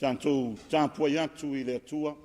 Tatou tapuai atu i le Atua.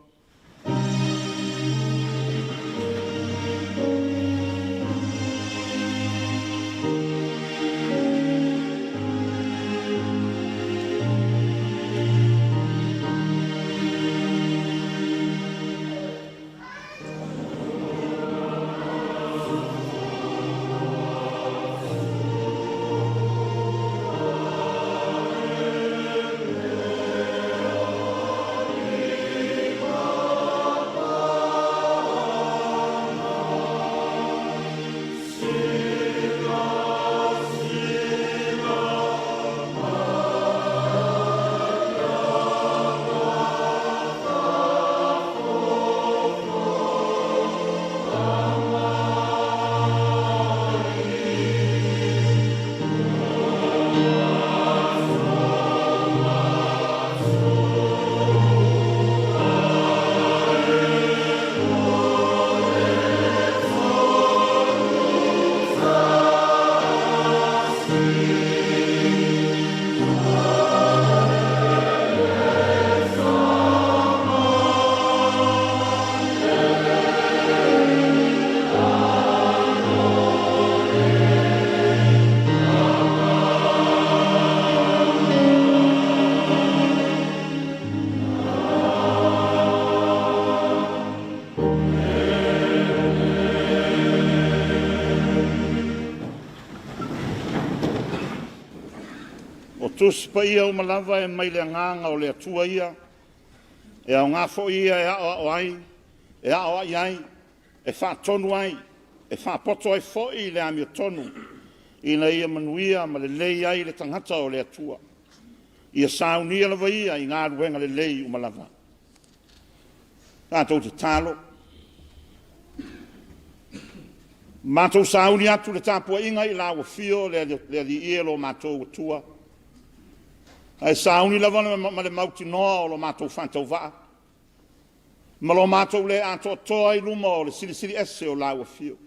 O Tusi Paia uma lava e mai le Agaga o le Atua ia, e aoga foi ia e aoao ai, e aoai ai, e faatonu ai, e faapoto ai foi i le amiotonu, ina ia manuia ma lelei ai le tagata o le Atua, ia saunia lava ia i galuega lelei uma lava. Tatou tatalo. Matou sauni atu i le tapuaiga i lau afio le Alii e lo matou Atua, ae sauni lava ma le mautinoa o lo matou faatauvaa ma lo matou le atoatoa i luma o le Silisili Ese o lau Afio.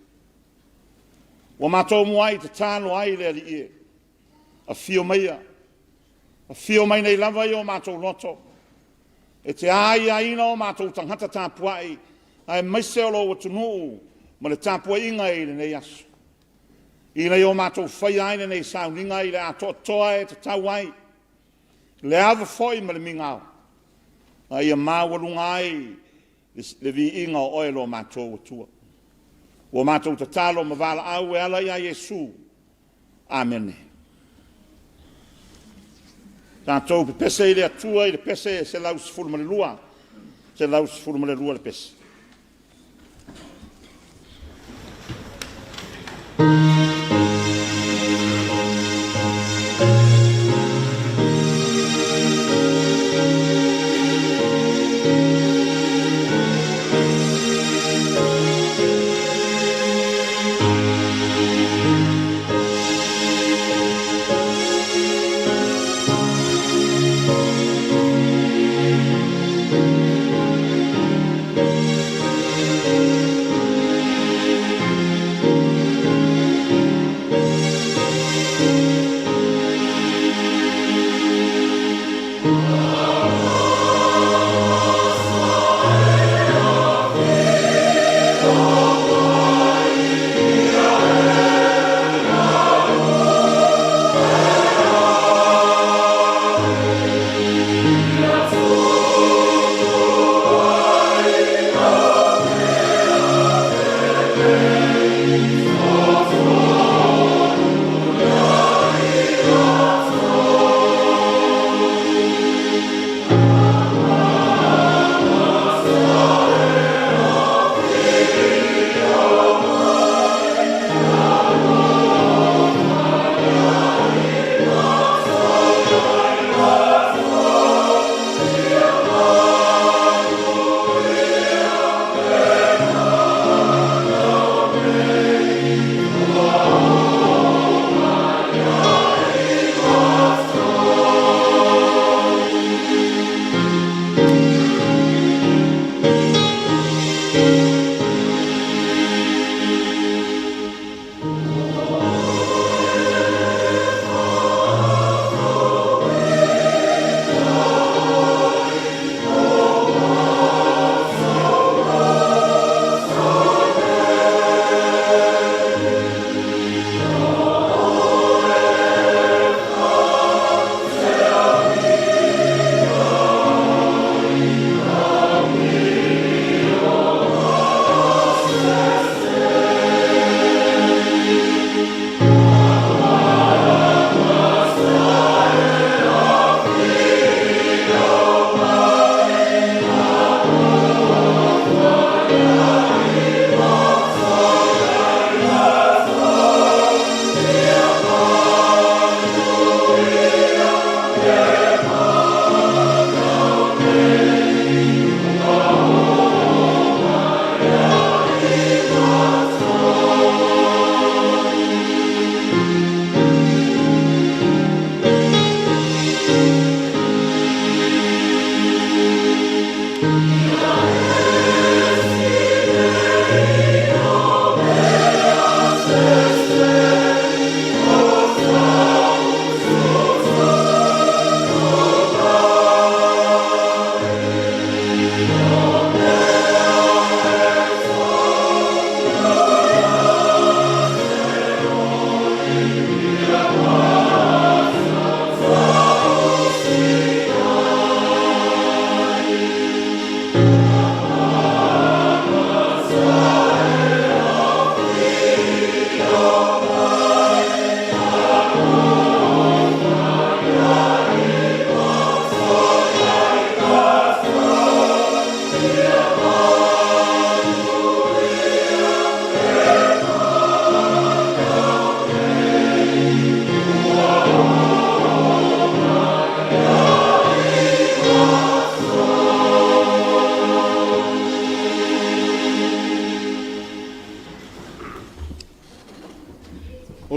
Ua matou muai tatalo ai le Alii e, afio maia, afio mai nei lava i o matou loto e te aiaina o matou tagata tapuai aemaise o lou atunuu ma le tapuaiga i lenei aso, ina ia o matou faia ai lenei sauniga i le atoatoa e tatau ai le ava foi ma le migao, a ia maualuga ai le viiga o Oe lo matou Atua. Ua matou tatalo ma valaau e ala ia Iesu. Amene. Tatou pepese i le Atua i le pese 112, 112 le pese.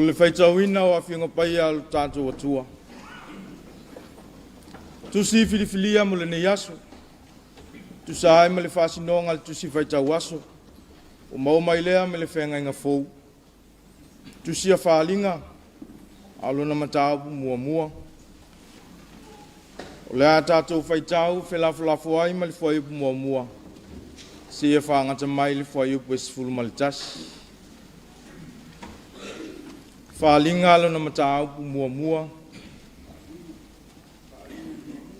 O le faitauina o Afioga Paia a lo tatou Atua. Tusi filifilia mo lenei aso. Tusa ai ma le faasinoga a le Tusi Faitau Aso, ua maua mai lea ma le Feagaiga Fou. Tusi a Faaaliga, a o lona mataupu muamua. O le a tatou faitau felafolafoai ma le fuaiupu muamua seia fagata mai le fuaiupu e 11. Faaaliga lona mataupu muamua.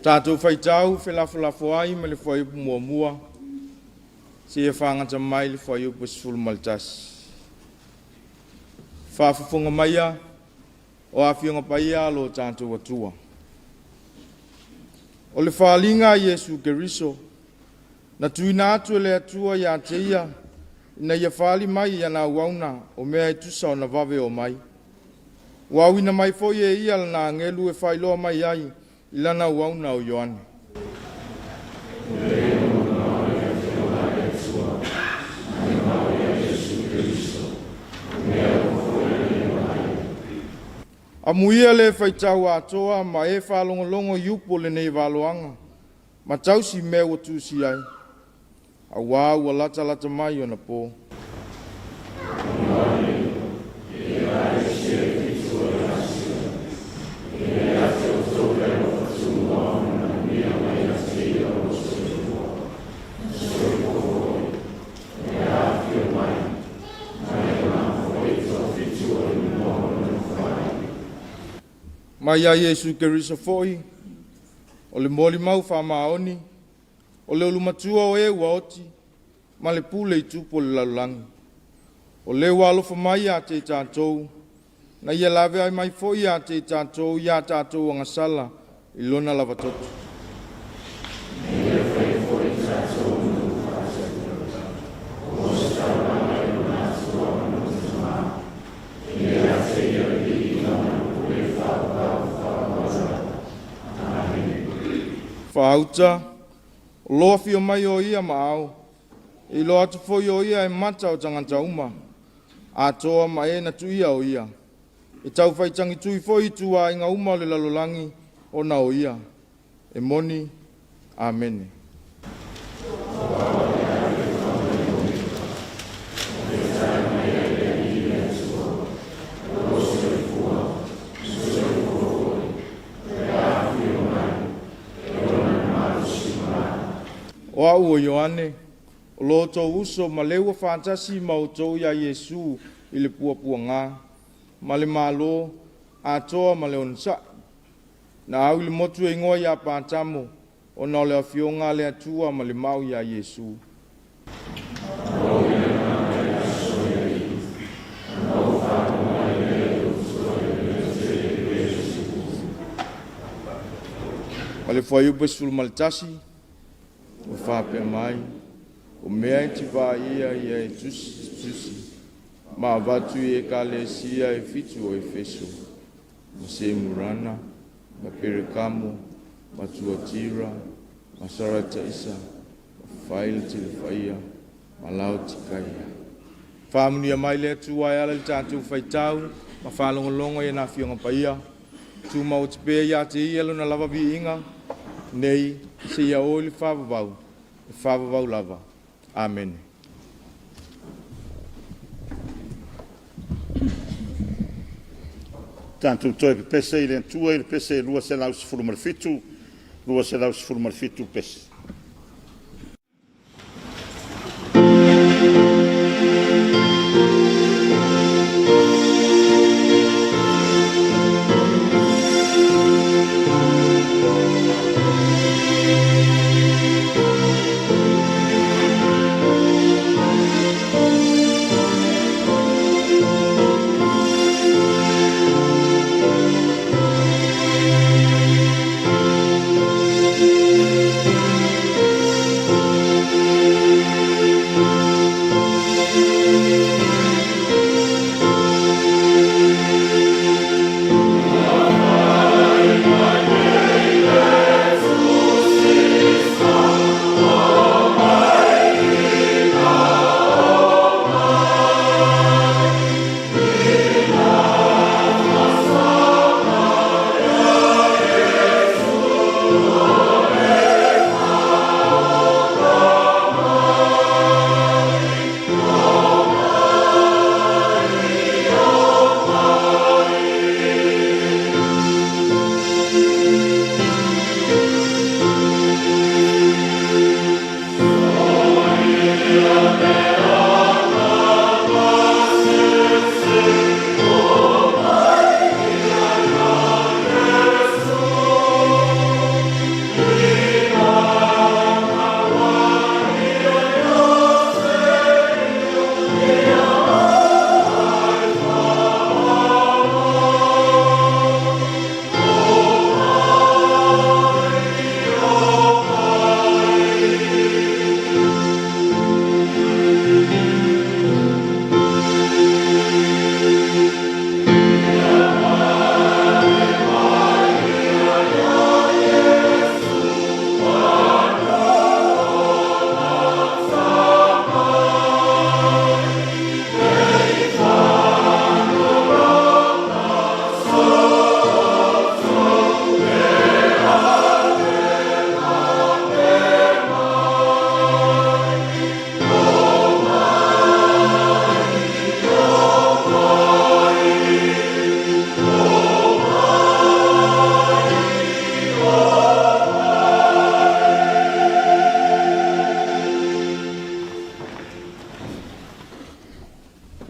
Tatou faitau felafolafoai ma le fuaiupu muamua seia fagata mai le fuaiupu e 11. Faafofoga maia o Afioga Paia a lo tatou Atua. O le faaaliga a Iesu Keriso, na tuuina atu e le Atua ia te ia, ina ia faaali mai i ana auauna o mea e tusa ona vave oo mai. Ua auina mai foi e ia lana agelu e faailoa mai ai i lana auauna o Ioane. Amuia le faitau atoa ma e faalogologo i upu o lenei valoaga, ma tausi mea ua tusi ai, auā ua latalata mai ona po. Mai ia Iesu Keriso foi, o le molimau faamaoni, o le ulumatua o e ua oti, ma le pule i tupu o le lalolagi. O le ua alofa mai ia te i tatou, na ia laveai mai foi ia te i tatou i a tatou agasala i lona lava toto. Faauta, o lo afio mai o ia ma ao, e iloa atu foi o ia e mata o tagata uma, atoa ma e na tuia o ia. E tau faitagitui foi ituaiga uma o le lalolagi ona o ia. E moni. Amene. O au o Ioane, o lo outou uso ma le ua faatasi ma outou iā Iesu i le puapuagā, ma le Malo, atoa ma le onosai. Na au i le motu e igoa iā Patamo, ona o le afioga a le Atua ma le mau iā Iesu. Ma le fuaiupu e 11, ua faapea mai, o mea e te vaaia ia e tusi tusi ma avatu i ekalesia e fitu o Efeso, ma Semurana, ma Perekamo, ma Tuatira, ma Sarataisa, ma Failatilefaia, ma Laotikaia. Faamanuia mai le Atua e ala i le tatou faitau ma faalogologo i ana Afioga Paia. Tumau atu pea ia te ia lona lava viiga, nei seia oo i le faavavau, e faavavau lava. Amene. Tatou toe pepese i le Atua i le pese 217, 217 pese.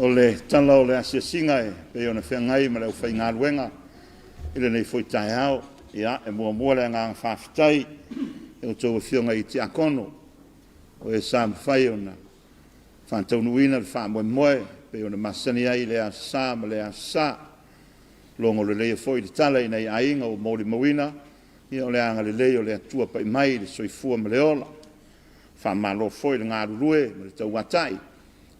O le tala o le asiasiga e pei ona feagai ma le aufaigaluega i lenei foi taeao. Ia, e muamua le agaga faafetai i a outou afioga i Tiakono o e sa mafai ona faataunuuina le faamoemoe e pei ona masani ai i lea Aso Sa ma lea Aso Sa. Logo leleia foi le tala i nai aiga ua molimauina, ia o le agalelei o le Atua pai mai le soifua ma le ola. Faamalo foi le galulue ma le tauatai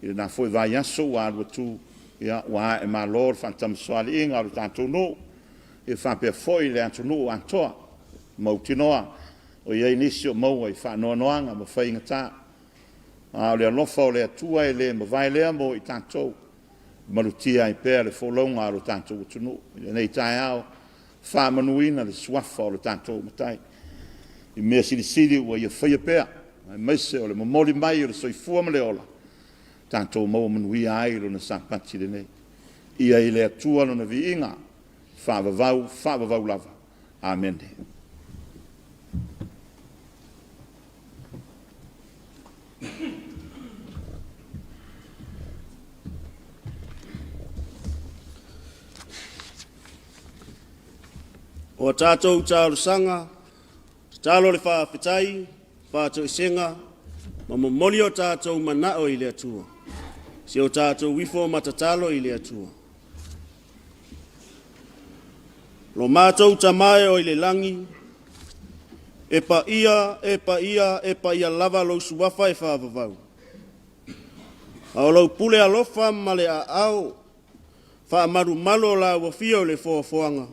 i lena foi vaiaso ua alu atu, ia ua ae malo le faatamasoaliiga o le tatou nuu, ia faapea foi le atunuu atoa. Mautinoa o i ai nisi o maua i faanoanoaga ma faigata, a o le alofa o le Atua e le mavae lea mo i tatou, e malutia ai pea le folauga a lo tatou atunuu. I lenei taeao, faamanuina le suafa o le tatou Matai i mea silisili ua Ia faia pea, aemaise o le momoli mai o le soifua ma le ola, tatou maua manuia ai lona Sapati lenei. Ia i le Atua lona viiga, faavavau, faavavau lava. Amene. O a tatou talosaga, tatalo le faafetai, faatoesega, ma momoli o tatou manao i le Atua. Se o tatou ifo ma tatalo i le Atua. Lo matou Tama e oi le lagi, e paia, e paia, e paia lava lou suafa e faavavau. A o lou pule alofa ma le aao faamalumalu o lau afio i le foafoaga,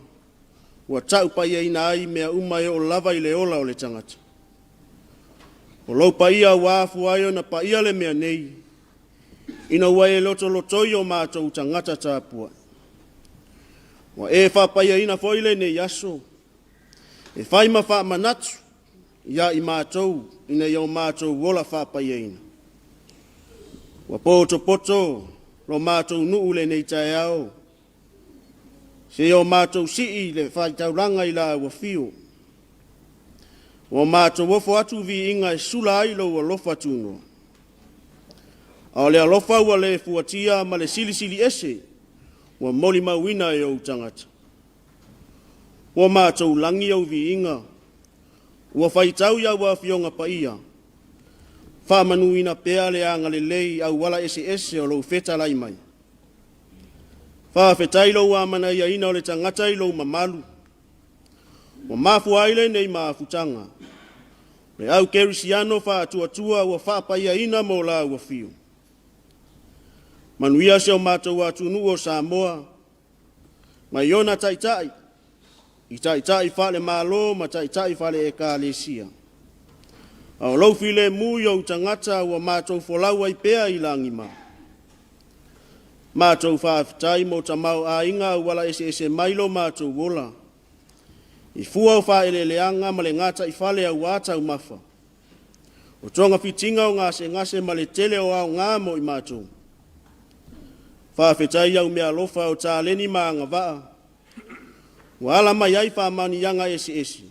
ua taupaiaina ai mea uma e oo lava i le ola o le tagata. O lou paia ua afua ai ona paia le mea nei, ina ua e lotolotoi o matou tagata tapuai. Ua e faapaiaina foi lenei aso, e fai ma faamanatu ia i matou ina ia o matou ola faapaiaina. Ua potopoto lo matou nuu lenei taeao, seia o matou sii le faitaulaga i lau afio. Ua matou ofo atu viiga e sula ai lou alofa tunoa. A o le alofa ua le fuatia ma le silisili ese ua molimauina e ou tagata. Ua matou lagi au viiga, ua faitau i au afioga paia, faamanuina pea le agalelei i auala eseese o lou fetalai mai. Faafetai lou amanaiaina o le tagata i lou mamalu, ua mafua ai lenei mafutaga. Le au kerisiano faatuatua ua faapaiaina mo lau afio. Manuia si o matou atunuu o Samoa, mai ona taitai, i taitai faale-Malo ma taitai faale-Ekalesia. A o lou filemu i ou tagata ua matou folau ai pea i lagima. Matou faafetai mo tamaoaiga auala eseese mai lo matou ola, i fua o faaeleeleaga ma le gataifale auā taumafa, o togafitiga o gasegase ma le tele o aoga mo i matou. Faafetai i au meaalofa o taleni ma agavaa, ua ala mai ai faamanuiaga eseese,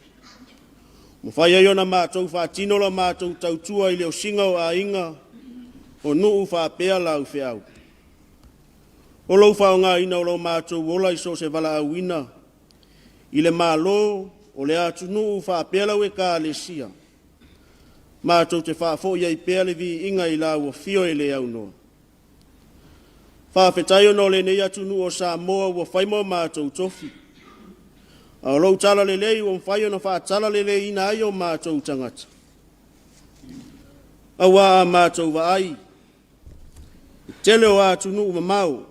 mafai ai ona matou faatino la matou tautua i le osiga o aiga, o nuu faapea lau feau. O lou faaaogaina o lo matou ola i so o se valaauina, i le Malo, o le atunuu faapea lau Ekalesia, matou te faafoi ai pea le viiga i lau afio e le aunoa. Faafetai ona o lenei atunuu o Samoa ua fai ma o matou tofi, a o lou talalelei ua mafai ona faatalaleleiina ai o matou tagata. Auā a matou vaai, le tele o atunuu mamao,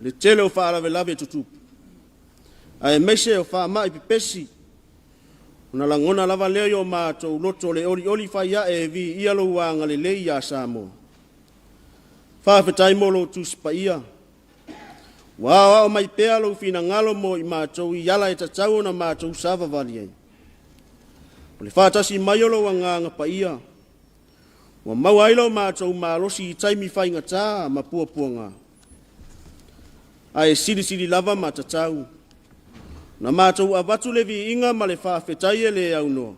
le tele o faalavelave tutupu, aemaise o faamai pepesi, ona lagona lava lea i o matou loto le olioli fai ae e viia lou agalelei ia Samoa. Faafetai mo lou Tusi Paia, ua aoao mai pea lou finagalo mo i matou i ala e tatau ona matou savavali ai. O le faatasi mai o lou Agaga Paia, ua maua ai lo matou malosi i taimi faigata ma puapuaga, ae silisili lava ma tatau na matou avatu le viiga ma le faafetai e le aunoa,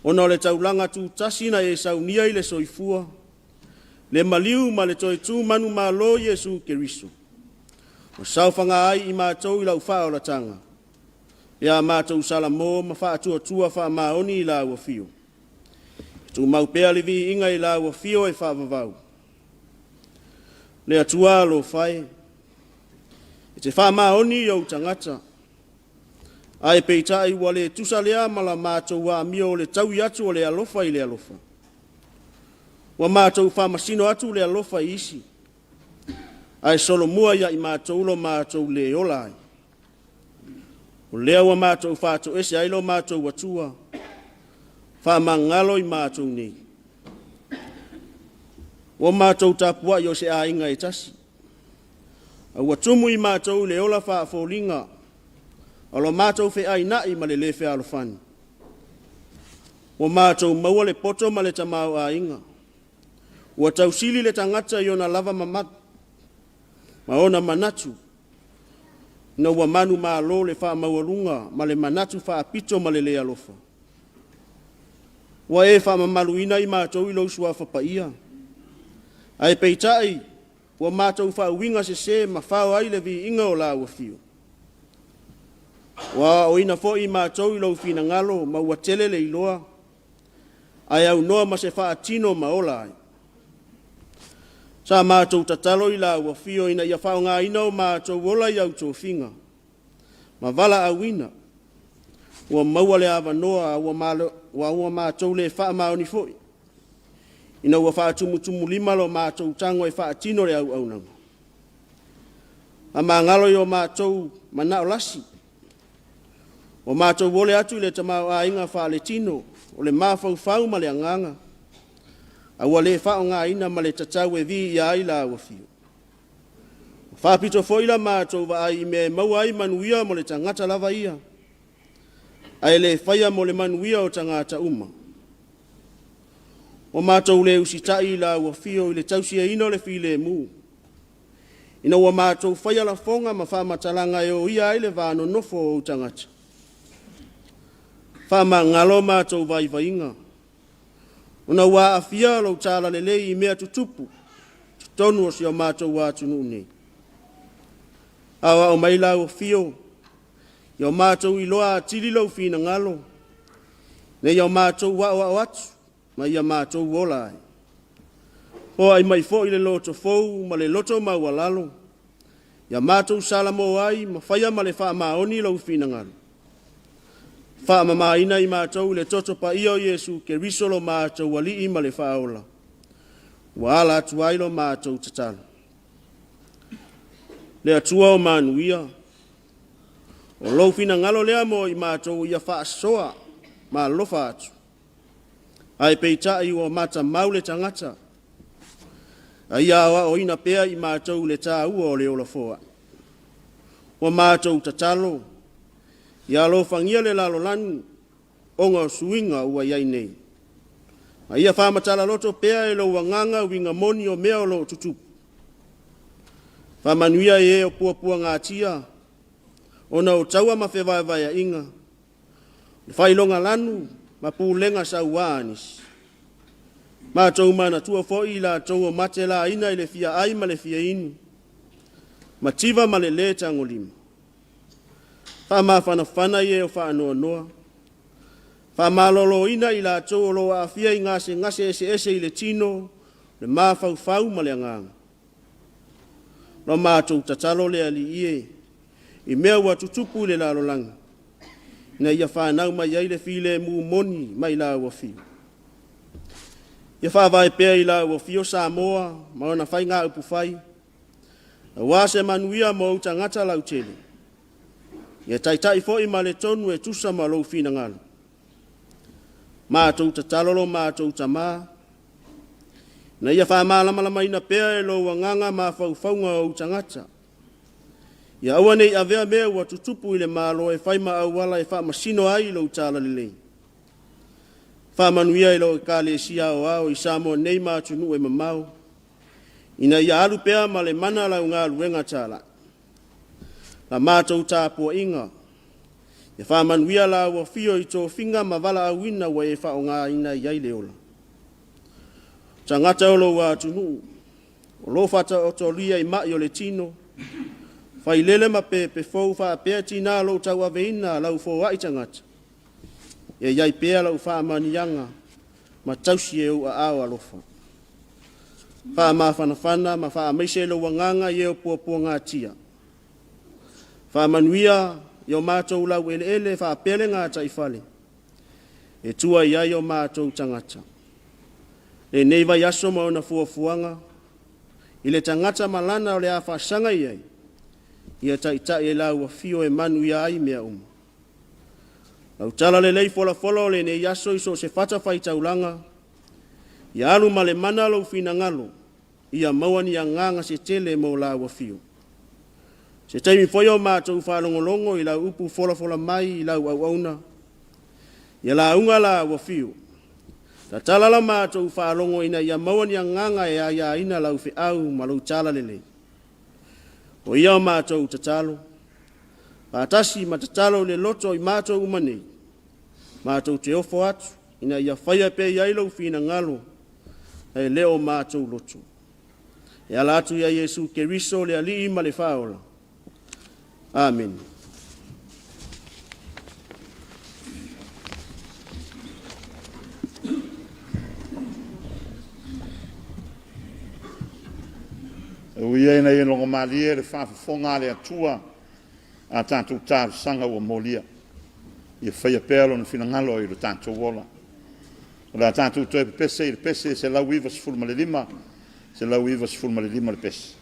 ona o le taulaga tutasi na e saunia i le soifua. Le maliu ma le toe tu manumalo Iesu Keriso, ua saofaga ai i matou i lau faaolataga, pe a matou salamo ma faatuatua faamaoni i lau afio. E tumau pea le viiga i lau afio e faavavau. Le Atua alofa e, e te faamaoni i ou tagata, ae peitai ua le tusa lea ma la matou amio o le taui atu o le alofa i le alofa. Ua matou faamasino atu le alofa i isi, ae solomua ia i matou lo matou le ola ai. O lea ua matou faatoese ai lo matou Atua, faamagalo i matou nei. Ua matou tapuai o se aiga e tasi, a ua tumu i matou le ola faafoliga, o lo matou feaina'i ma le lē fealofani. Ua matou maua le poto ma le tamaoaiga, ua tausili le tagata i ona lava mamalu ma ona manatu, ina ua manumalo le faamaualuga ma le manatu faapito ma le lē alofa. Ua e faamamaluina i matou i lou suafa paia, ae peitai ua matou faauiga sesē ma fao ai le viiga o lau afio. Ua aoaoina foi i matou i lou finagalo ma ua tele le iloa, ae aunoa ma se faatino ma ola ai. Sa matou tatalo i lau afio ina ia faaaogaina o matou ola i au tofiga ma valaauina, ua maua le avanoa a ua matou le faamaoni foi, ina ua faatumutumulima lo matou tago e faatino le auaunaga. Faamagalo i o matou manao lasi, ua matou ole atu i le tamaoaiga faaletino o le mafaufau ma le agaga, a ua le faaaogaina ma le tatau e viia ai lau afio. Ua faapito foi la matou vaai i mea e maua ai manuia mo le tagata lava ia, ae le faia mo le manuia o tagata uma. Ua matou le usitai i lau afio i le tausiaina o le filemu, ina ua matou faia lafoga ma faamatalaga e oia ai le va nonofo o ou tagata. Faamagalo matou vaivaiga, ona ua aafia lou talalelei i mea tutupu totonu o si o matou atunuu nei. Aoao mai lau afio, ia o matou iloa atili lou finagalo, ina ia o matou aoao atu ma ia matou ola ai. Foai mai foi le loto fou ma le loto maualalo, ia matou salamo ai ma faia ma le faamaoni lou finagalo. Faamamaina i matou i le toto paia o Iesu Keriso lo matou Alii ma le Faaola, ua ala atu ai lo matou tatalo. Le Atua o manuia, o lou finagalo lea mo i matou ia faasoa ma alofa atu, ae peitai ua matamau le tagata, a ia aoaoina pea i matou le taua o le ola foai. Ua matou tatalo, ia alofagia le lalolagi ona o suiga ua i ai nei. A ia faamatala loto pea e lou agaga uiga moni o mea o lo o tutupu. Faamanuia i e o puapuagatia ona o taua ma fevaevaeaiga, le faailogalanu ma pulega sauā a nisi. Matou manatua foi i latou o mate laina i le fia ai ma le fia inu, mativa ma le lē tagolima. Faamafanafana i e o faanoanoa, faamaloloina i latou o lo o aafia i gasegase eseese i le tino, le mafaufau ma le agaga. La matou tatalo le Alii e, i mea ua tutupu i le lalolagi, ina ia fanau mai ai le filemu moni mai lau afio. Ia faavae pea i lau afio Samoa ma ona faiga upufai, aua se manuia mo ou tagata lautele. Ia taitai foi ma le tonu e tusa ma lou finagalo. Matou tatalo lo matou Tamā, na ia faamalamalamaina pea e lou agaga mafaufauga o ou tagata. Ia aua ne i avea mea ua tutupu i le Malo e fai ma auala e faamasino ai lou talalelei. Faamanuia i lau Ekalesia aoao i Samoa nei ma atunuu e mamao, ina ia alu pea ma le mana lau galuega talai. La matou tapuaiga, ia faamanuia lau afio i tofiga ma valaauina ua e faaaogaina i ai le ola. Tagata o lou atunuu, o lo o faataotolia i ma'i o le tino, failele ma pepe fou faapea tinā o lo o tauaveina lau foai tagata, ia i ai pea lau faamanuiaga ma tausi e ou aao alofa. Faamafanafana ma faamaise lou agaga i e o puapuagatia. Faamanuia i o matou laueleele faapea le gataifale e tua i ai o matou tagata. Lenei vaiaso ma ona fuafuaga, i le tagata ma lana o le a faasaga i ai, ia taitai e lau afio e manuia ai mea uma. Lau talalelei folafola o lenei aso i so o se fatafaitaulaga, ia alu ma le mana lou finagalo, ia maua ni agaga se tele mo lau afio. Se taimi foi o matou faalogologo i lau upu folafola mai i lau auauna, ia lauga lau afio, tatala la matou faalogo ina ia maua ni agaga e aiaina lau feau ma lou talalelei. O ia o matou tatalo, faatasi ma tatalo i le loto i matou uma nei, matou te ofo atu ina ia faia pea i ai lou finagalo, ae le o matou loto. E ala atu ia Iesu Keriso le Alii ma le Faaola. Amene. E ui ia ina ia logomalie le faafofoga a le Atua a tatou talosaga ua molia, ia faia pea Lona finagalo i lo tatou ola. O le a tatou toe pepese i le pese 195, 195 le pese.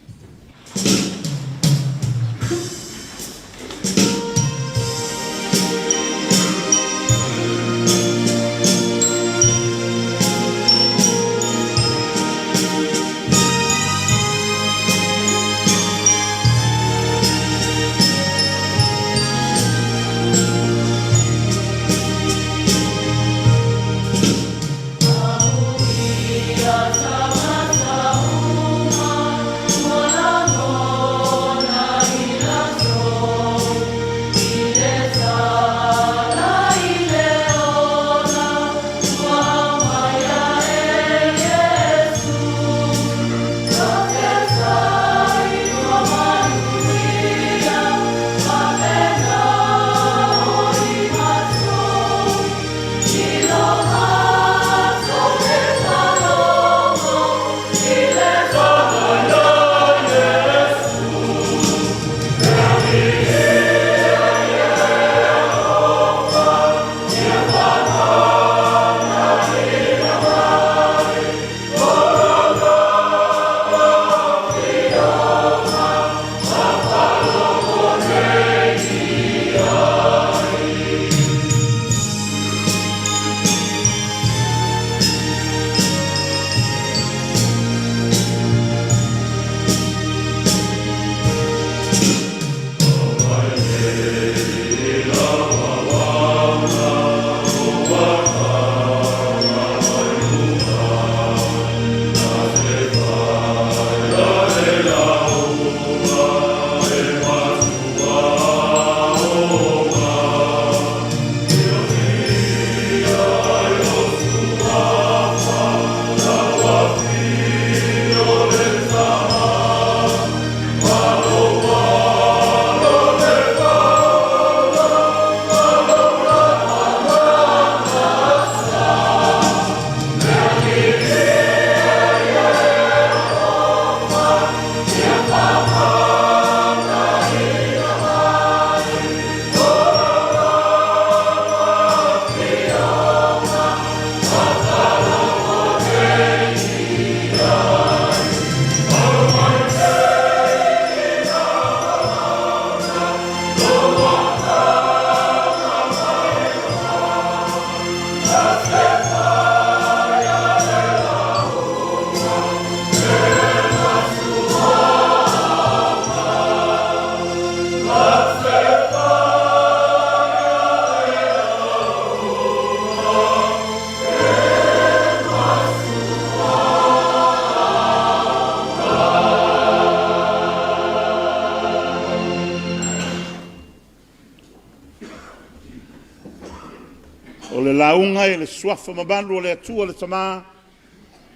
O le lauga i le suafa mamalu o le Atua le Tama,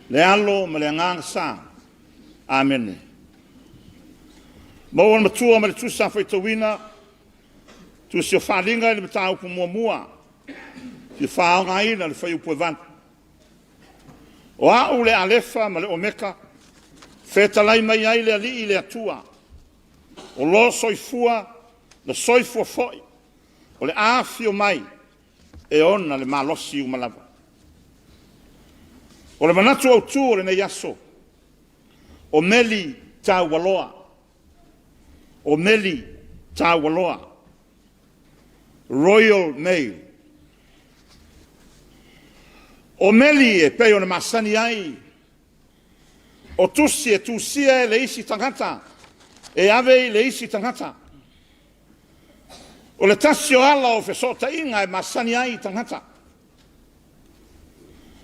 Le Alo ma le Agaga Sa. Amene. Maua le Matua ma le Tusi sa faitauina, Tusi o Faaaliga i le mataupu muamua, fia faaaogaina le fuaiupu e 8. O au le Alefa ma le Omeka, fetalai mai ai le Alii le Atua, o lo soifua, na soifua foi, o le a afio mai e ona le malosi uma lava. O le manatu autu o lenei aso, o meli taualoa, o meli taualoa, Royal Mail. O meli e pei ona masani ai, o tusi e tusia e le isi tagata e ave i le isi tagata. O le tasi o ala o fesootaiga e masani ai tagata,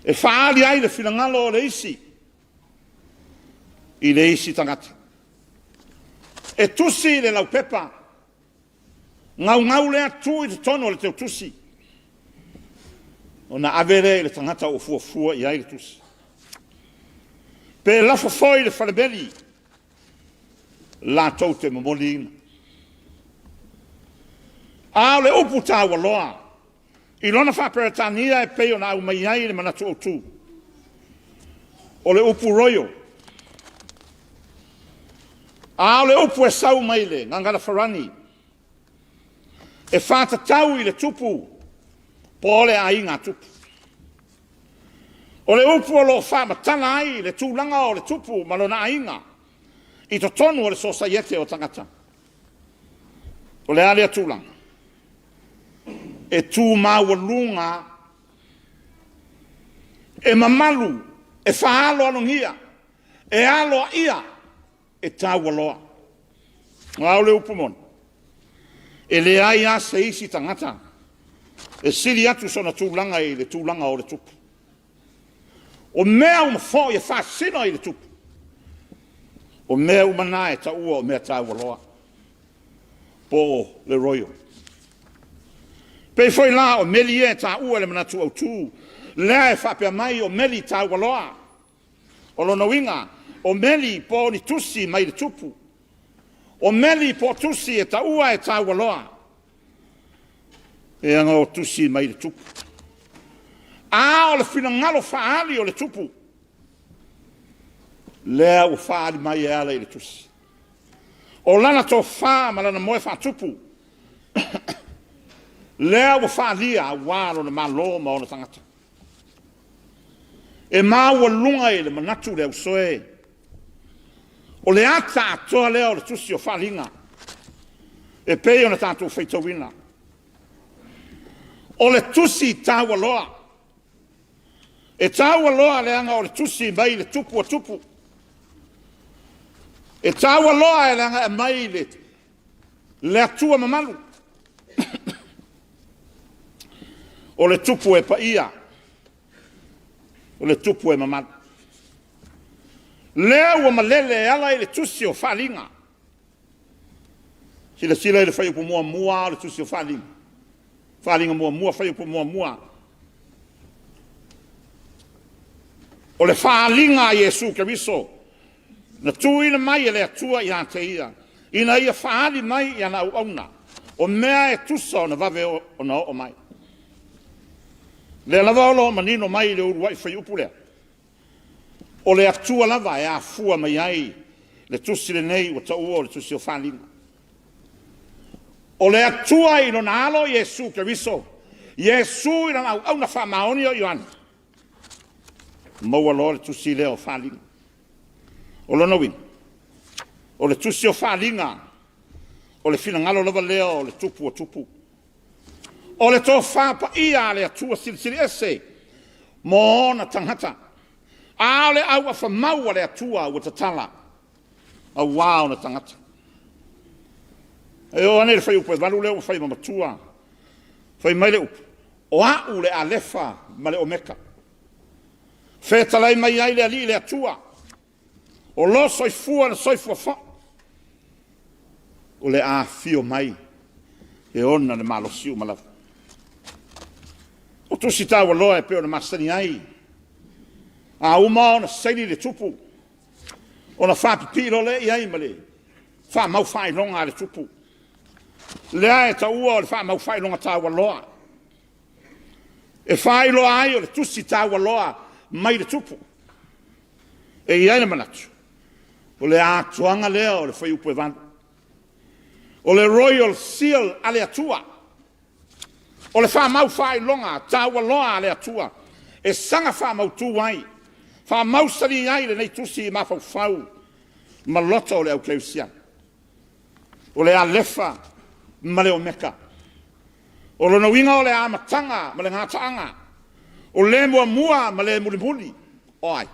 e faaali ai le finagalo o le isi i le isi tagata. E tusi le laupepa, gaugau lea tuu i totonu o le teutusi, ona ave lea i le tagata ua fuafua i ai le tusi. Pe lafo foi i le falemeli latou te momoliina. A o le upu taualoa i lona faa-Peretania e pei ona aumai ai le manatu autu, o le upu royal. A o le upu e sau mai le gagana Farani e faatatau i le tupu po o le aiga tupu. O le upu o lo o faamatala ai le tulaga o le tupu ma lona aiga i totonu o le sosaiete o tagata. O le a lea tulaga? E tu maualuga, e mamalu, e faaaloalogia, e aloaia, e taualoa. A o le upu moni, e leai lava se isi tagata e sili atu sona tulaga i le tulaga o le tupu. O mea uma foi e faasino i le tupu, o mea uma na e taua o mea taualoa, po o le royal. Pei foi la o meli ia e taua i le manatu autu, lea e faapea mai o meli taualoa. O lona uiga, o meli po o ni tusi mai le tupu, o meli po o tusi e taua e taualoa, leaga o tusi mai le tupu. A o le finagalo faaali o le tupu, lea ua faaali mai e ala i le tusi. O lana tofa ma lana moe faatupu, lea ua faalia aua lona Malo ma ona tagata. E maualuga i le manatu le ausoe, o le ata atoa lea o le tusi o Faaaliga e pei ona tatou faitauina. O le tusi taualoa, e taualoa leaga o le tusi mai le tupu o tupu. E taualoa e leaga e aumai le Atua mamalu. O le tupu e paia, o le tupu e mamalu. Lea ua malele e ala i le tusi o Faaaliga. Silasila i le fuaiupu muamua o le tusi o Faaaliga. Faaaliga muamua, fuaiupu muamua. O le faaaliga a Iesu Keriso na tuuina mai e le Atua ia te ia, ina ia faaali mai i ana auauna, o mea e tusa ona vave ona oo mai. O lea lava o lo o manino mai i le uluai fuaiupu lea, o le Atua lava e afua mai ai le tusi lenei ua taua o le tusi o Faaaliga. O le Atua i lona alo Iesu Keriso, Iesu i lana auauna faamaoni o Ioane, maua loa le tusi lea o Faaaliga. O lona uiga, o le tusi o Faaaliga, o le finagalo lava lea o le tupu o tupu. O le tofa paia a le Atua Silisili Ese mo ona tagata, a o le auafa mau a le Atua ua tatala aua ona tagata. E oo ane i le fuaiupu e 8 lea ua fai ma matua, fai mai le upu, o au le Alefa ma le Omeka, fetalai mai ai le Alii le Atua, o lo soifua na soifua foi, o le a afio mai e ona le malosi uma lava. O tusi taualoa e pei ona masani ai. A uma ona saini le tupu, ona faapipii loa lea i ai ma le faamau faailoga a le tupu. Lea e taua o le faamau faailoga taualoa, e faailoa ai o le tusi taualoa mai le tupu. E i ai le manatu, o le atoaga lea o le Fuaiupu 8, o le Royal Seal a le Atua, o le faamau faailoga taualoa a le Atua e saga faamautu ai, faamausali ai lenei tusi i mafaufau ma loto o le au kerisiano. O le Alefa ma le Omeka. O lona uiga o le amataga ma le gataaga, o le muamua ma le mulimuli. O ai?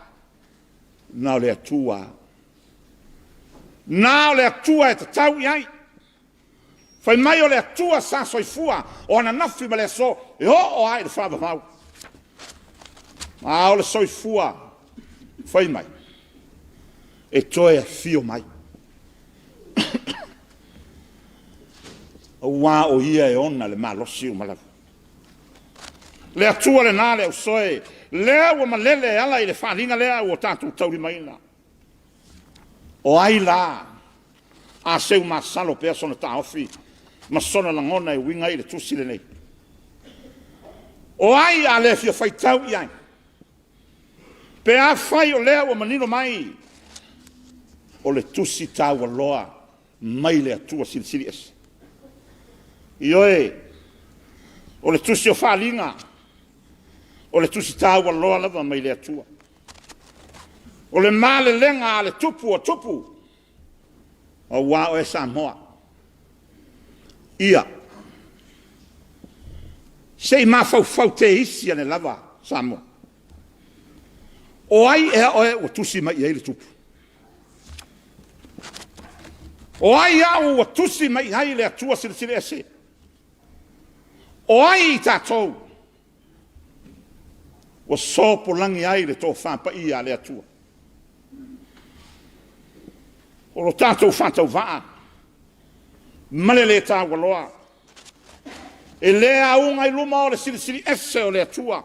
Na o le Atua lava. Na o le Atua e tatau i ai. Fai mai o le Atua sa soifua, o ananafi ma le aso, e oo lava i le faavavau. A o le soifua fai mai, e toe afio mai, aua o Ia e ona le malosi uma lava. Le Atua lena le au soe, lea ua malele e ala i le faaaliga lea ua tatou taulimaina. O ai la a seumasalo pea sona taofi ma sona lagona e uiga i le tusi lenei? O ai a le fia faitau i ai? Pe afai o lea ua manino mai, o le tusi taualoa mai le Atua Silisili Ese. Ioe, o le tusi o Faaaliga, o le tusi taualoa lava mai le Atua. O le malelega a le Tupu o Tupu, aua oe Samoa. Ia, se i mafaufau teisi ane lava Samoa. O ai ea oe ua tusi mai i ai le Tupu? O ai au ua tusi mai i ai le Atua Silisili Ese? O ai i tatou ua sopolagi ai le tofa paia a le Atua? O lo tatou faatauvaa ma le le taualoa, e le auga i luma o le Silisili Ese o le Atua,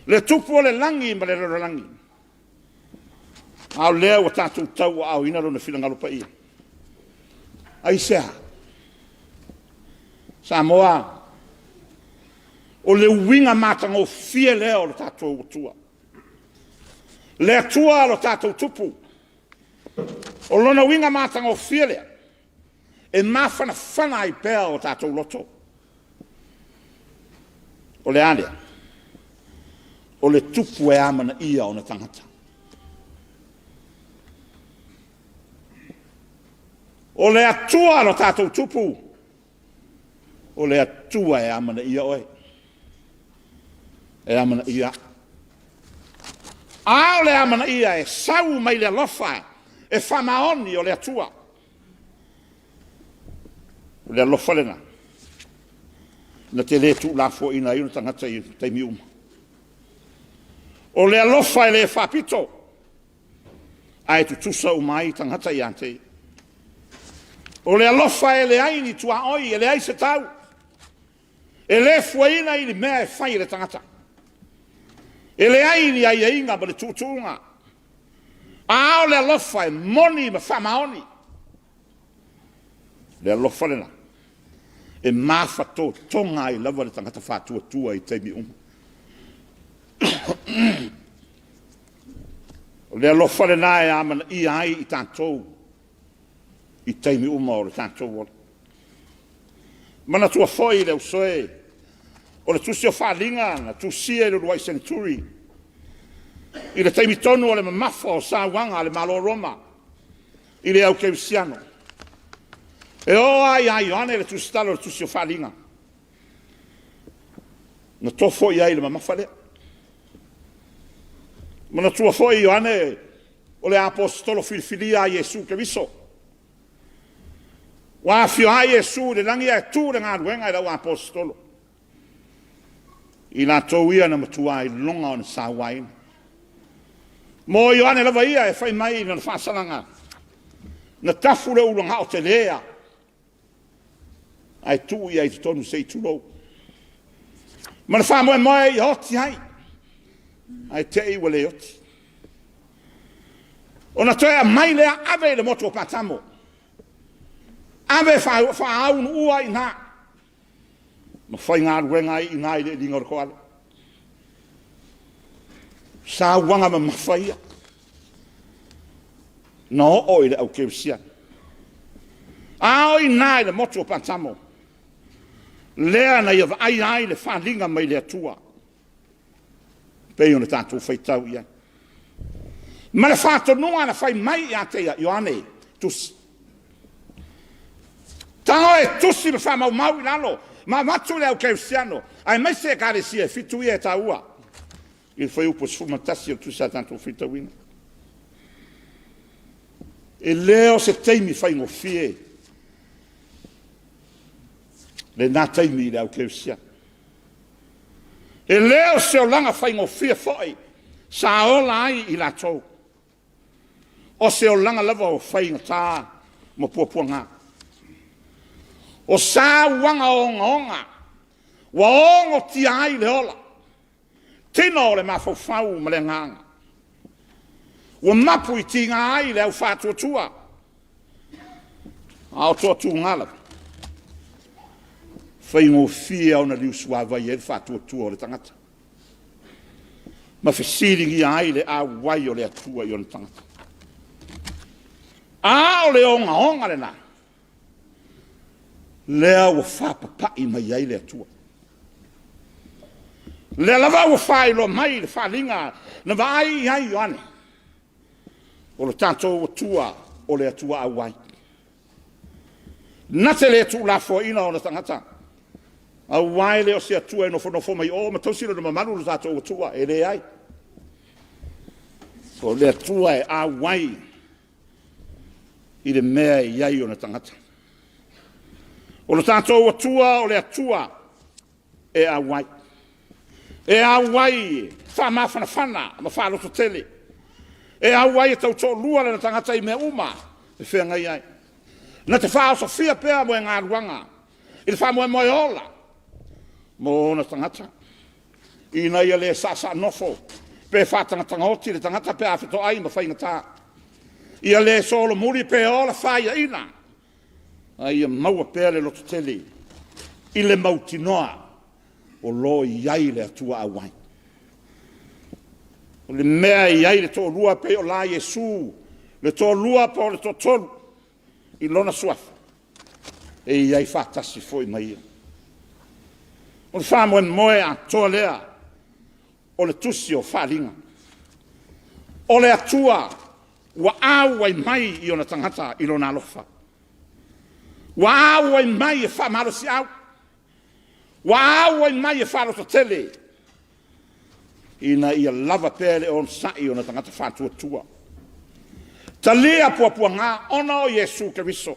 le Tupu o le lagi ma le lalolagi. A o lea ua tatou tauaaoina Lona finagalo paia. Aisea? Samoa, o le uiga matagofie lea o le tatou Atua. Le Atua lo tatou Tupu. O lona uiga matagofie lea, e mafanafana ai pea o tatou loto. O le a lea? O le Tupu e amanaia ona tagata. O le Atua lo tatou Tupu, o le Atua e amanaia oe, e amanaia au. A o le amanaia e sau mai le alofa e faamaoni o le Atua. O le alofa lena na te le tuulafoaiina ai ona tagata i taimi uma. O le alofa e le faapito, ae tutusa uma ai tagata ia te ia. O le alofa e leai ni tuaoi, e leai se tau, e le fuaina i le mea e fai e le tagata. E leai ni aiaiga ma le tuutuuga, a o le alofa e moni ma faamaoni. O le alofa lena e mafatotoga ai lava le tagata faatuatua i taimi uma. O le alofa lena e amanaia ai i tatou i taimi uma o le tatou ola. Manatua foi le ausoe, o le tusi o Faaaliga na tusia i le uluai seneturi i le taimi tonu o le mamafa o sauaga a le Malo o Roma i le au kerisiano. E oo lava ia Ioane le tusitala o le tusi o Faaaliga, na tofo i ai i le mamafa lea. Manatua foi Ioane o le aposetolo filifilia a Iesu Keriso. Ua afio ai Iesu i le lagi ae tuu le galuega i lau aposetolo. I latou ia na matua iloga ona sauaina. Mo Ioane lava ia e fai mai i lana faasalaga, na tafu le ulagao tele lava, ae tuu i ai i totonu se i tulou. Ma le faamoemoe ia oti ai. Ae te i ua le oti. Ona toe aumai lea ave i le motu o Patamo, ave faaunuua ai i ina, ma faigaluega ai i ina i le iliga o le koale. Sauaga mamafa ia na oo i le au kerisiano. A o i ina i le motu o Patamo, lea na ia vaaia ai le faaaliga mai le Atua e pei ona tatou faitau i ai. Ma le faatonuga na fai mai ia te ia Ioane, tusi, tago e tusi ma faamaumau i lalo ma avatu i le au kerisiano aemaise ekalesia e fitu ia e taua i le fuaiupu 11 o le tusi a tatou faitauina. E le o se taimi faigofie lena taimi i le au kerisiano. E le o se olaga faigofie foi sa ola ai i latou. O se olaga lava o faigata ma puapuaga. O sauaga ogaoga ua ogotia ai le ola, tino o le mafaufau ma le agaga. Ua mapu i tiga ai le au faatuatua, a o toatuga lava, e faigofie ona liusuavai ai le faatuatua o le tagata ma fesiligia ai le auai o le Atua i ona tagata. A o le ogaoga lena, lea ua faapapai mai ai le Atua. Lea lava ua faailoa mai le faaaliga na vaai i ai Ioane, o le tatou Atua o le Atua auai. Na te le tuulafoaiina ona tagata, aua e le o se Atua e nofonofo mai o ma tausi lona mamalu lo tatou Atua, e leai. O le Atua e auai i le mea e i ai ona tagata. O lo tatou Atua o le Atua e auai. E auai faamafanafana ma faalototele. E auai e tautoalua lona tagata i mea uma e feagai ai. Na te faaosofia pea moegaluaga i le faamoemoe ola mo ona tagata, ina ia le saasaa nofo pe faatagatagaoti le tagata pe a fetoai ma faigata. Ia le solomuli pe ola faiaina, a ia maua pea le lototele i le mautinoa o lo o i ai le Atua auai. O le mea e i ai le toalua pei o la Iesu, le toalua po o le toatolu i lona suafa, e i ai faatasi foi ma ia. O le faamoemoe atoa lea o le tusi o Faaaliga. O le Atua ua auai mai i ona tagata i lona alofa. Ua auai mai e faamalosiau, ua auai mai e faalototele, ina ia lava pea le onosai i ona tagata faatuatua. Talia puapuaga ona o Iesu Keriso,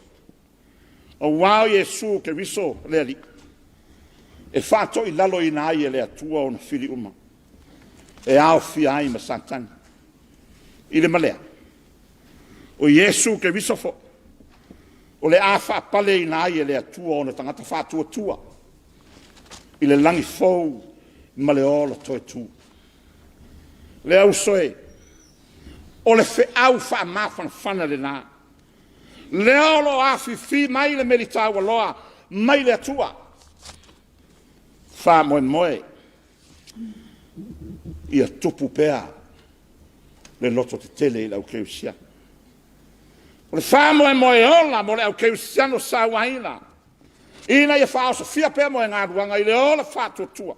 aua o Iesu Keriso le Alii, e faatoilaloina ai e le Atua ona fili uma, e aofia ai ma Satani. I le ma lea, o Iesu Keriso foi, o le a faapaleina ai e le Atua ona tagata faatuatua i le lagi fou ma le ola toe tu. Le auso e, o le feau faamafanafana lena, lea o lo o afifi mai le meli taualoa mai le Atua. Faamoemoe ia tupu pea le lototetele i le au kerisiano. O le faamoemoe ola mo le au kerisiano sauaina, ina ia faaosofia pea moegaluaga i le ola faatuatua.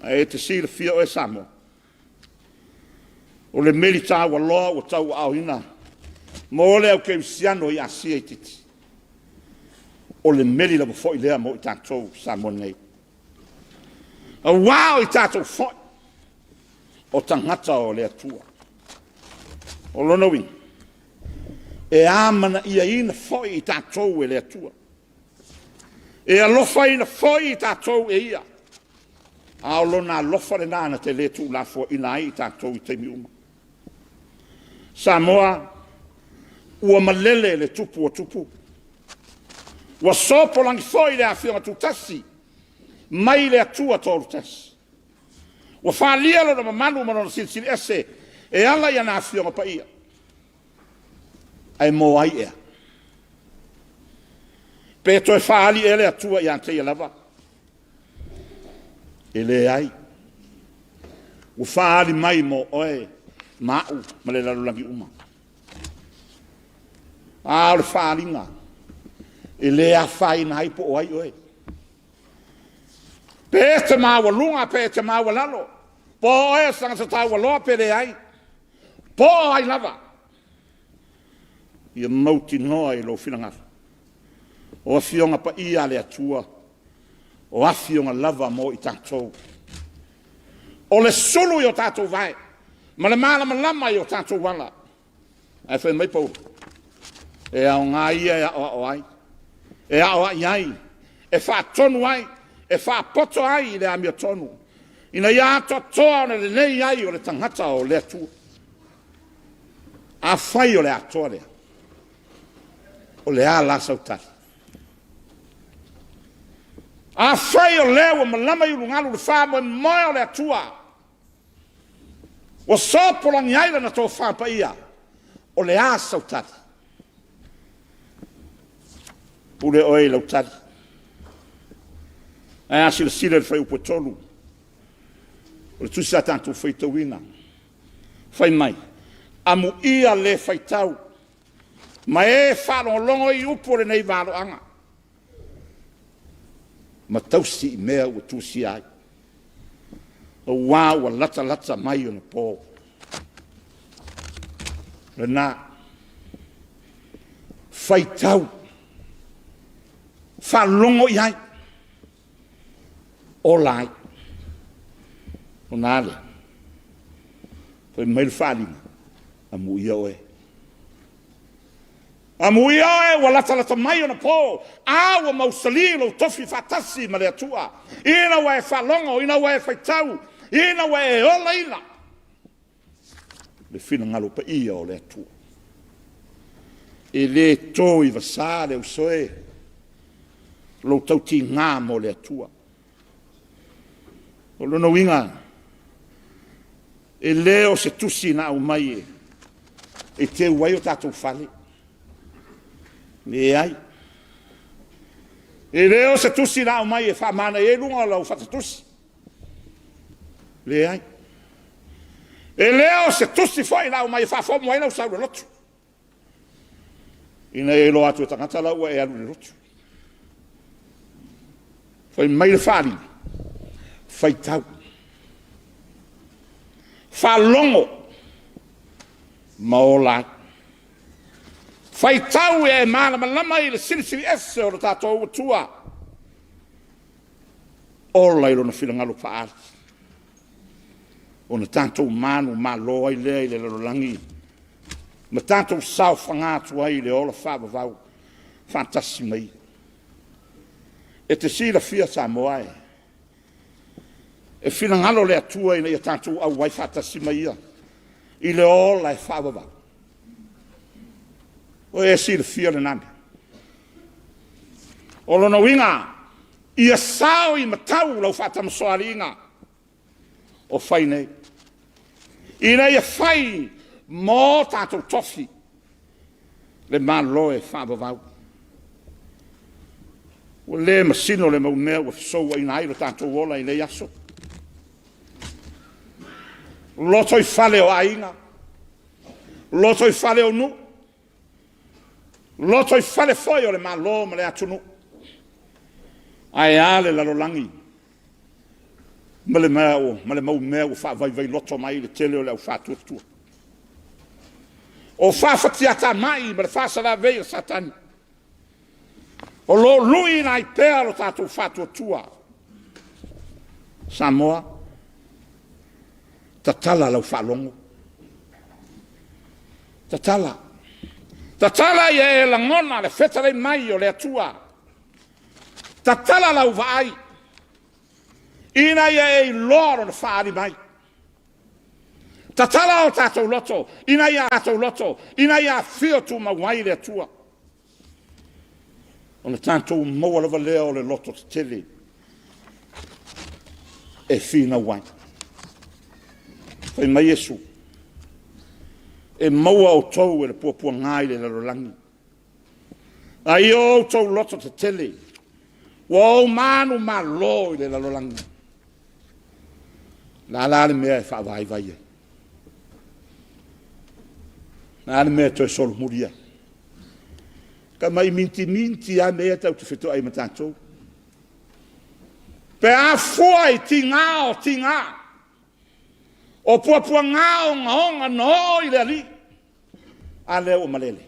Ae e te silafia oe Samoa, o le meli taualoa ua tauaaoina mo le au kerisiano i Asia Itiiti, o le meli lava foi lea mo i tatou Samoa nei. Aua o i tatou foi o tagata o le Atua. O lona uiga, e amanaiaina foi i tatou e le Atua. E alofaina foi i tatou e Ia, a o Lona alofa lena na te le tuulafoaiina ai i tatou i taimi uma. Samoa, ua malele le tupu o tupu, ua sopolagi foi le afioga tutasi mai le Atua Toalutasi. Ua faaalia Lona mamalu ma Lona Silisili Ese e ala i ana Afioga Paia. Ae mo ai ea? Pe toe faaali ea le Atua ia te ia lava? E leai. Ua faaali mai mo oe ma au ma le lalolagi uma. A o le faaaliga, e le afaina ai po o ai oe. Pe e te maualuga pe e te maualalo, po o oe o se tagata taualoa pe leai, po o ai lava, ia mautinoa i lou finagalo, o Afioga Paia a le Atua, o Afioga lava mo i tatou. O le sulu i o tatou vae, ma le malamalama i o tatou ala. Ae fai mai Paulo, e aoga ia e aoao ai, e aoai ai, e faatonu ai, e faapoto ai i le amiotonu, ina ia atoatoa ona lelei ai o le tagata o le Atua. Afai o le atoa lea, o le a la sau tali? Afai o lea ua malama i ulugalu le faamoemoe o le Atua, ua sopolagi ai lana tofa paia, o le a sau tali? Pule oe i lau tali. Ae a silasila i le fuaiupu e 3 o le tusi sa tatou faitauina, fai mai, amuia le faitau ma e faalogologo i upu o lenei valoaga, ma tausi i mea ua tusia ai, aua ua latalata mai ona po. Lena, faitau, faalogo i ai, ola ai. Ona a lea? Fai mai le faaaliga, amuia oe. Amuia oe ua latalata mai ona po, a ua mausali lou tofi faatasi ma le Atua, ina ua e faalogo, ina ua e faitau, ina ua e olaina le finagalo paia o le Atua. E le to i vasa le usoe lou tautiga mo le Atua. O lona uiga, e le o se tusi na aumai e teu ai o tatou fale. Leai. E le o se tusi na aumai e faamanaia ai luga o lau fata tusi. Leai. E le o se tusi foi na aumai e faafomo ai lau sau i le lotu, ina ia iloa atu e tagata la ua e alu i le lotu. Fai mai le faaaliga, faitau, faalogo ma ola ai. Faitau ia e malamalama i le Silisili Ese o lo tatou Atua. Ola i lona finagalo faaali, ona tatou manumalo ai lea i le lalolagi ma tatou saofaga atu ai i le ola faavavau faatasi ma Ia. E te silafia Samoa e finagalo le Atua ina ia tatou auai faatasi ma Ia i le ola e faavavau. O e silafia lena mea. O lona uiga, ia sao i matau lau faatamasoaliiga o fai nei, ina ia fai mo tatou tofi le Malo e faavavau. Ua le masino le mau mea ua fesouaina ai lo tatou ola i nei aso. Lotoifale o aiga, lotoifale o nuu, lotoifale foi o le Malo ma le atunuu. Ae a le lalolagi ma le mau mea ua faavaivai loto mai le tele o le au faatuatua. O faafatiatamai ma le faasalavei a Satani, o lo o luiina ai pea lo tatou faatuatua. Samoa, tatala lau faalogo. Tatala. Tatala ia e lagona le fetalai mai o le Atua. Tatala lau vaai ina ia e iloa lona faaali mai. Tatala o tatou loto ina ia tatou loto ina ia afio tumau ai le Atua. Ona tatou maua lava lea o le loto tetele e finau ai. Fai mai Iesu, e maua outou e le puapuaga i le lalolagi, a ia o outou loto tetele, ua ou manumalo i le lalolagi. O le a la le mea e faavaivai ai? O le a le mea e toe solomuli ai? Tamai mintiminti lava mea ia tatou te fetoai ma tatou. Pe a fua i tiga o tiga, o puapuaga ogaoga na oo i le Alii, a lea ua malele.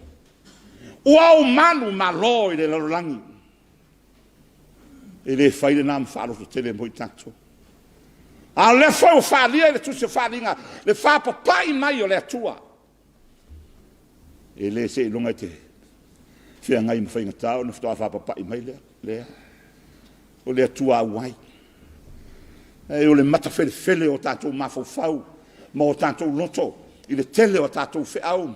Ua ou manumalo i le lalolagi. E le fai lena ma faalototele mo i tatou. A o lea foi ua faaalia i le tusi o Faaaliga le faapapai mai o le Atua. E le seiloga e te feagai ma faigata ona faatoa faapapai mai lea. Leai, o le Atua auai. Ae o le matafelefele o tatou mafaufau ma o tatou loto i le tele o a tatou feau,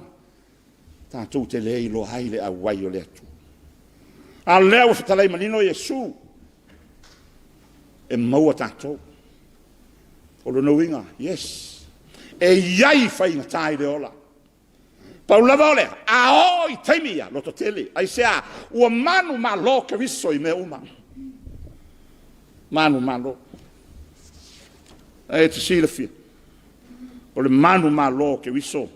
tatou te le iloa ai le auai o le Atua. A o lea ua fetalai manino Iesu, e maua tatou. O lona uiga, yes, e i ai faigata i le ola. Pau lava o lea, a oo i taimi ia, lototele. Aisea? Ua manumalo Keriso i mea uma. Manumalo. Ae e te silafia, o le manumalo o Keriso,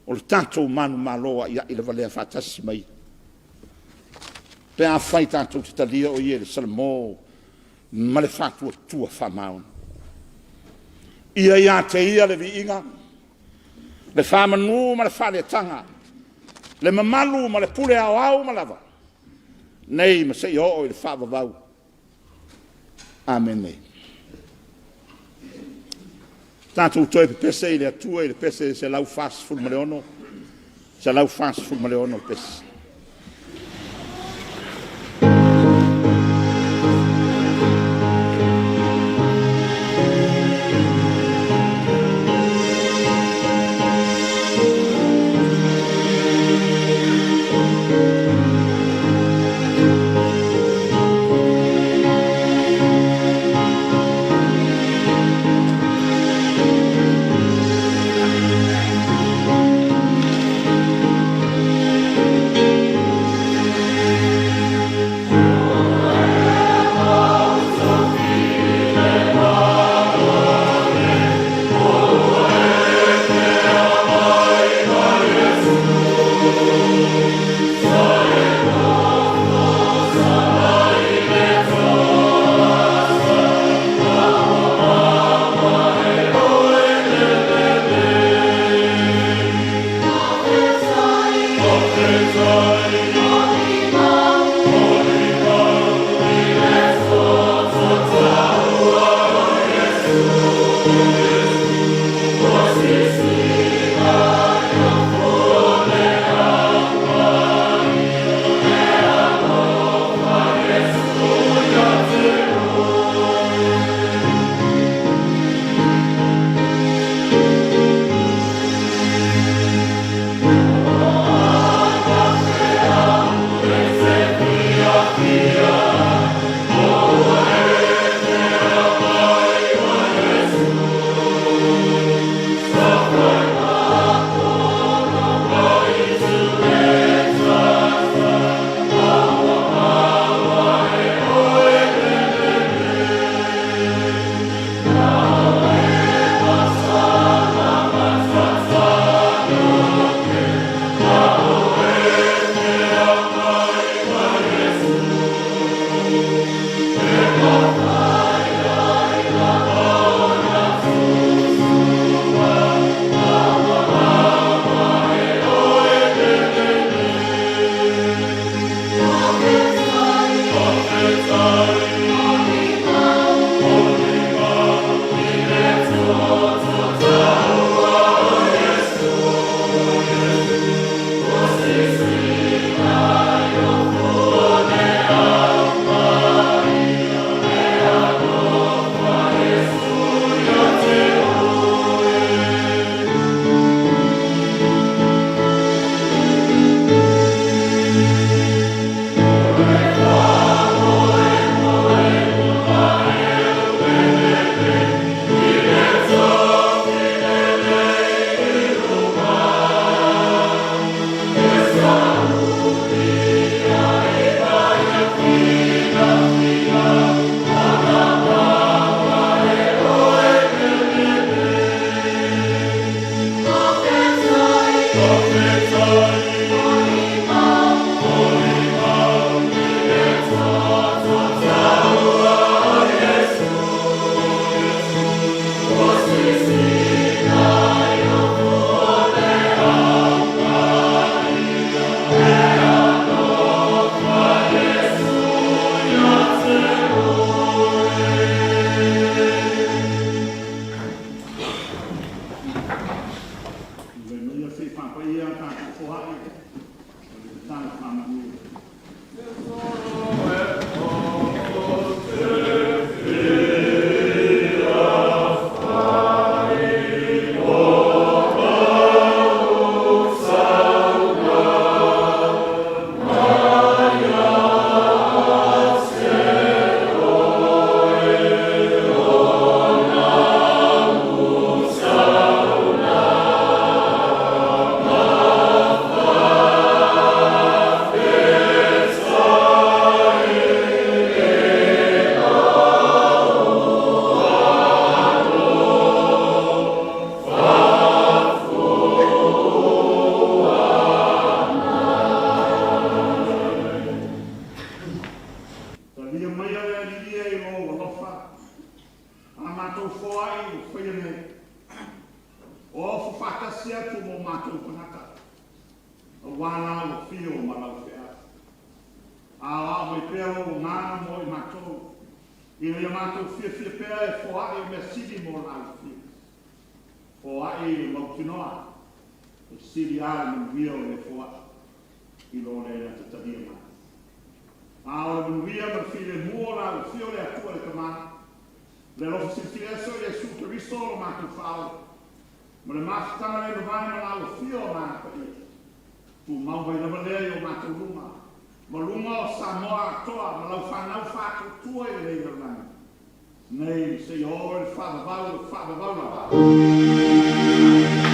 o le tatou manumalo aiai lava lea faatasi ma Ia. Pe afai tatou te talia o Ia i le salamo ma le faatuatua faamaoni. Ia ia te Ia le viiga, le faamanu ma le faaleetaga, le mamalu ma le pule aoao uma lava, nei ma seia oo i le faavavau. Amene. Tatou toe pepese i le Atua i le pese 146, 146 le pese. Tulai maia se i faapaia a tatou foai ma le tatalo faamanuia. Talia maia le Alii e i lou alofa, a matou foai ua faia nei, o ofo faatasi atu ma o matou tagata, aua lau afio ma lau feau. Aoao mai pea lou agaga mo i matou, ina ia matou fiafia pea e foai o mea sili mo lau afio. Foai i le mautinoa, e sili lava le manuia o le foai i lo le gatatalia mai. A o le manuia ma le filemu o lau afio le Atua le Tama, le alofa silisili ese o Iesu Keriso lo matou Faaola, ma le mafutaga le mavae ma lau afio Agaga Paia, tumau mai lava lea i o matou luga, ma luga o Samoa atoa ma lau fanau faatuatua i lenei lalolagi, nei seia oo i le faavavau o le faavavau lava. Amene.